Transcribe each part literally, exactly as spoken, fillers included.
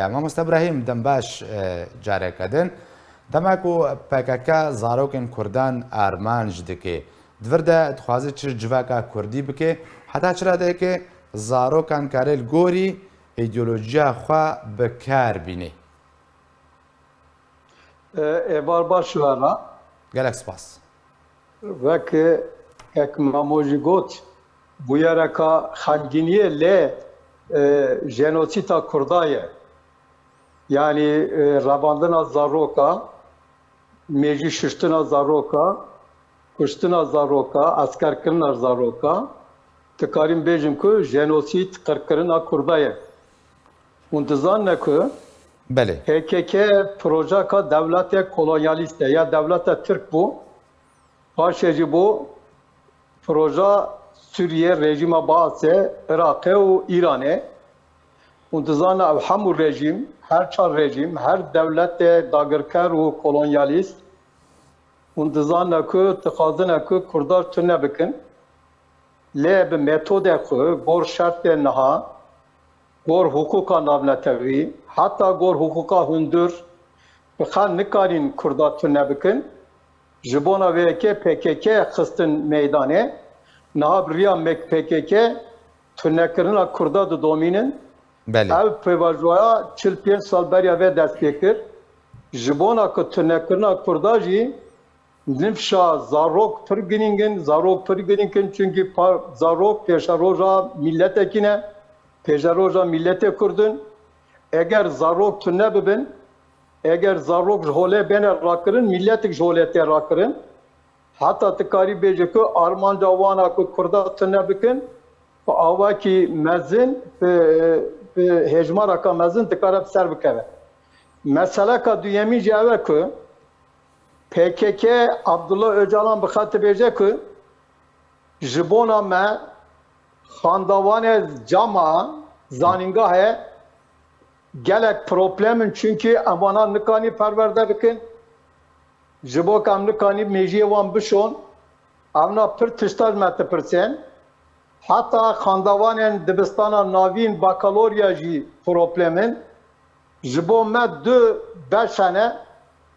Mamoste Ibrahîm, dem baş, e, careke din. Dema ku P K K zarokên Kurdan armanc dike, di vir de dixwaze çi civaka Kurdî bike, heta çi radeyeke zarokan kare li gorî îdeolojiya xwe bi kar bîne? E, êvar baş we re. Gelek spas. Wek kek Mamo jî got, bûyereka xemgîniyê lê, e, jenosîta Kurda ye. Yanî, e, revandina zaroka, mêjî şuştina zaroka, kuştina zaroka, eskerkirina zaroka, dikarîm bêjim ku jenosîd qirkirina Kurda ye. Hûn dizanine ku Belê. P K K projeka dewletê kolonyalîst e ya dewleta Tirk bû. Paşê jî bû proja Sûriyê, rejîma Baasê, Iraqê û Îranê. Hûn dizane ev hemû rejîm, her çar rejîm, her dewletê dagirker û kolonyalîst, hûn dizane ku dixwazine ku Kurdar tune bikin. Lê bi metodê xwe, gor şertê niha, gor hiqûqa navnetewî, heta gor hiqûqa hundir, bi xwe nikarîn Kurda tune bikin. Ji bona vê yekê P K K xistin meydanê. Niha bi riya me P K K tunekirina Kurda didomînin. Belê. Ev pêvajoya çil pênc sal beriya vê dest pê kir. Ji bona ku tunekirina Kurda jî nifşa zarok pir girîng in, zarok pir girîng in, çunkî pa-, zarok pêşeroja mîletekî ne, pêşeroja mîletê Kurd in. Eger zarok tune bibin, eger zarok ji holê bêne rakirin, mîletik ji holê tê rakirin. Heta tu karî bêje ku armanca wan a ku Kurda tune bikin, bi awakî mezin, bi, bi hêjmareka mezin dikare bi ser bikeve. Meseleka duyemîn jî ew e ku P K K Abdullah Ocalan bi xwe dibêje ku ji bona me xandawanê cama zanîngahê gelek problem in, çunkî em wana nikanî perwerde bikin. Ji bo ku em nikanî mêjiyê wan bişon, evna pir tişta ji me dipirsên. Heta xandawanên dibistana navîn bakalorya jî problem in. Ji bo me du beş hene,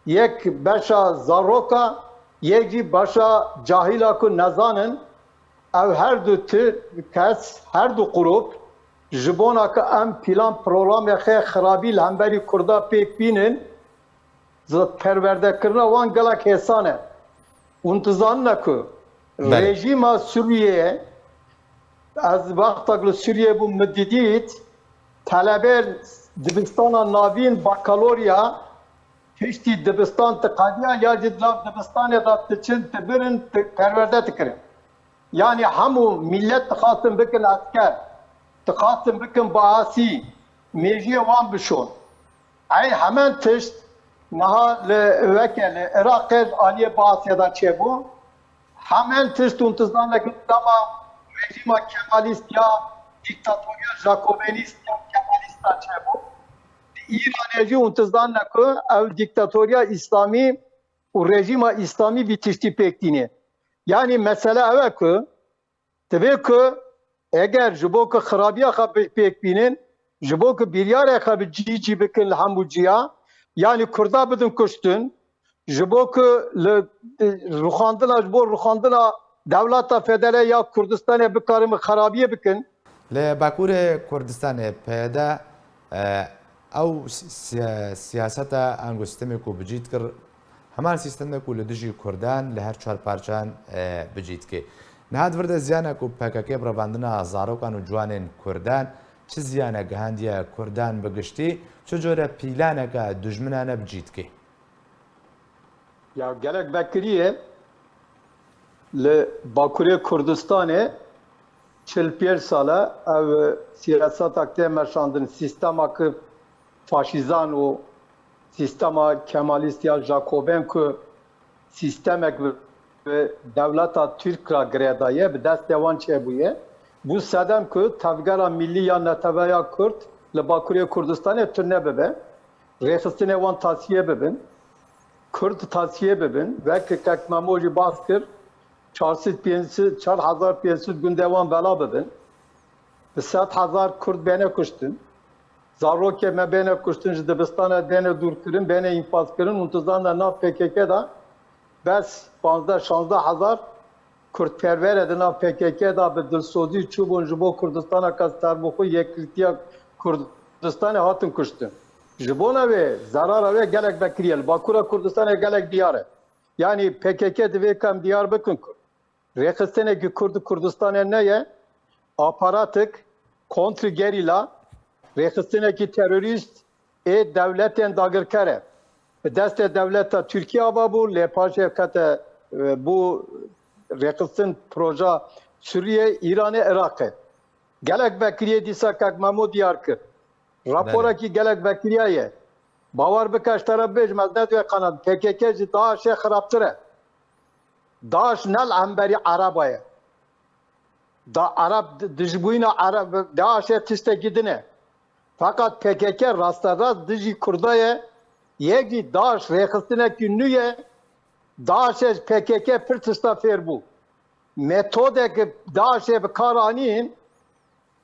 yek beşa zaroka, yek jî beşa cahîla ku nezanin. Ev her du ti-, kes, her du qurûp ji bona ku em plan programê xwe xirabî li hemberî Kurda pêk bînin, zi-, perwerdekirina wan gelek hêsan e. Hûn dizanine ku Belê. rejîma Sûriyeyê, ez wextek li Sûriyeyê bûm, min didît, telebê dibistana navîn bakalorya piştî dibistan diqediya ya jî di nav dibistanê de diçin, dibirin, di-, perwerde dikirin. Yanî hemû millet dixwastin bikin esker, dixwastin bikin baasî, mêjiyê wan bişon. Ey hemen tişt niha li weke li Iraqê aliyê Baasê de çêbû. Hemen tişt hûn dizane ku dema rejîma Kemalîst ya dîktatoriya Jakobenîst ya Kemalîst de çêbû. Di Îranê jî hûn dizane ku ew dîktatoriya Îslamî û rejîma Îslamî vî tiştî pêk tîne. Yanî mesele ew e ku divê ku eger ji bo ku xirabiya xwe bi-, pêk bînin, ji bo ku biryarê xwe bi cî cî bikin li hemû ciya, yanî Kurda bidin kuştin, ji bo ku li, rûxandina, ji bo rûxandina dewleta federe ya Kurdistanê bikarin xerabiyê bikin. Li Bakurê Kurdistanê P Y D, e, ew si-, siyaseta ango sîstemê ku bi cî dikir, heman sîstemê ku li dijî Kurdan li her çar parçan, e, bi cî dike. Niha di vir de ziyana ku P K K bi revandina zarokan û ciwanên Kurdan çi ziyane gihandiye Kurdan bi giştî, çi cure pîlaneke dijminane bi cî dike? Ya gelek vekirî ye. Li Bakurê Kurdistanê çil pênc sal e ev siyasetek tê meşandin, sîstemek faşîzan û sîstema kemalîst ya Jakoben ku sîstemek bi, bi dewleta Tirk re girêdaye, bi destê wan çêbûye. Bû sedem ku tevgera millî ya neteweya Kurd li Bakurê Kurdistanê tune bibe. Rêxistinê wan tasfiye bibin, Kurd tasfiye bibin, wek kek Memo jî bas kir, çar sed pênc sed, çar hezar pênc sed gundê wan bela bibin, bi sed hezar Kurd bêne kuştin, Zarokê me bêne kuştin, ji dibistana bêne dûrkirin, bêne înfazkirin û tu zane nav P K K de bes panzdeh şanzdeh hezar kurdperwere di nav P K K de bi dilsozî çûbûn ji bo Kurdistana ke serbixwe yekîtiya Kurdistanê hatin kuştin. Ji bona wê zerara wê gelek vekirî ye. Li Bakûra Kurdistanê gelek diyar e. Yanî P K K divê ku em diyar bikin ku rêxistinekî Kurd Kurdistanê neye, aparatik, kontrgerîla, rêxistinekî terorîst ê dewletên dagirker e. Bi destê dewleta Tirkiye ava bû, lê paşê kete, e, bû rêxistin proja Sûriye, Îranê, Iraqê. Gelek vekiriyê dîsa kek Memo diyar kir. Raporekî gelek vekiriya ye. Bawer bike, ez te re bêjim, ez ne divê qanat, P K K ji DAIŞê xirabtir e. DAIŞ ne li hemberî Ereba ye. Da Ereb di-, dijbûyîna Ereb, DAIŞê tiştekî din e. Feqet P K K rasterast dijî Kurda ye, yek jî DAIŞ rêxistinekî nû ye, DAIŞê ji P K K pir tişta fêr bû. Metodek DAIŞê bi kar anîn,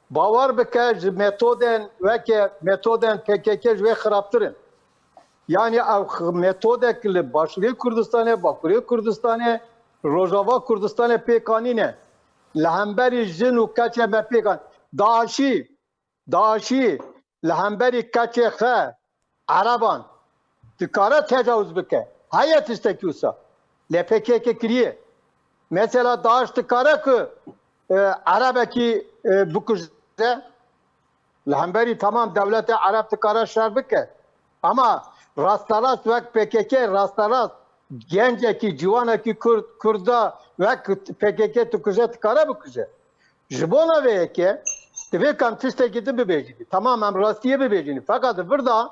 bawer bike ji metodên weke metodên P K K ji wê xirabtir in. Yanî ew x-, metodek li Başûrê Kurdistanê, Bakurê Kurdistanê, Rojava Kurdistanê pêk anîne. Li hemberî jin û keçê me pêk an. DAIŞî, DAIŞî li hemberî keçê xwe Ereban dikare tecawuz bike. Heye tiştekî wisa. Lê P K K kiriye. Mesela DAIŞ dikare ku, e, Erebekî, e, bikuje. Li hemberî, tamam, dewletê Ereb dikare şer bike. Ama rasterast wek P K K rasterast gencekî, ciwanekî Kurd, Kurda wek P K K dikuje, dikare bikuje. Ji bona vê yekê divê ku em tiştekî din bibêjin. Tamam, em rastiyê bibêjin. Feqet vir de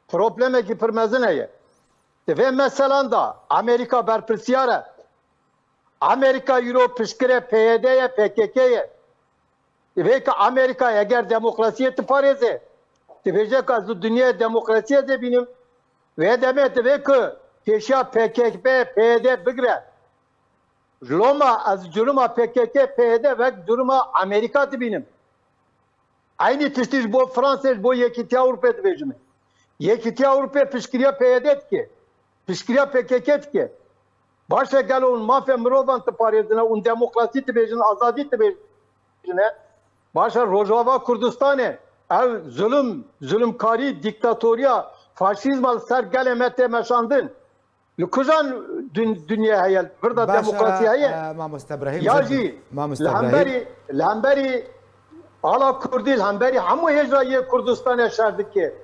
problemekî pir mezin heye. Di vê meselan de Amerîka berpirsiyar e. Amerîka îro piştgirê P Y D ye, P K K ye. Divê ku Amerîka eger demokrasiyê diparêze, dibêje ku ez li dinyayê demokrasiyê dibînim. Wê demê divê ku pêşiya P K P, P Y D bigire. Loma ez curuma P K K, P Y D wek curuma Amerîka dibînim. Eynî tiştî ji bo Fransê, ji bo Yekîtiya Ewropê dibêjime. Yekîtiya Ewropê piştgiriya P Y D dike. Piştgiriya P K K dike. Baş e, gelo hûn mafê mirovan diparêzine, hûn demokrasî dibêjin, azadî dibêjine. Baş e, Rojava Kurdistanê, ev zulm, zulmkarî, dîktatoriya, faşîzma li ser gelê me tê meşandin. Li kujan dun-, dinya heye? Vir de demokrasî heye? E, mamoste Ibrahîm, ya jî mamoste li Ibrahîm, hemberî, li hemberî ala Kurdî, li hemberî hemû hêja yê Kurdistanê şer dike.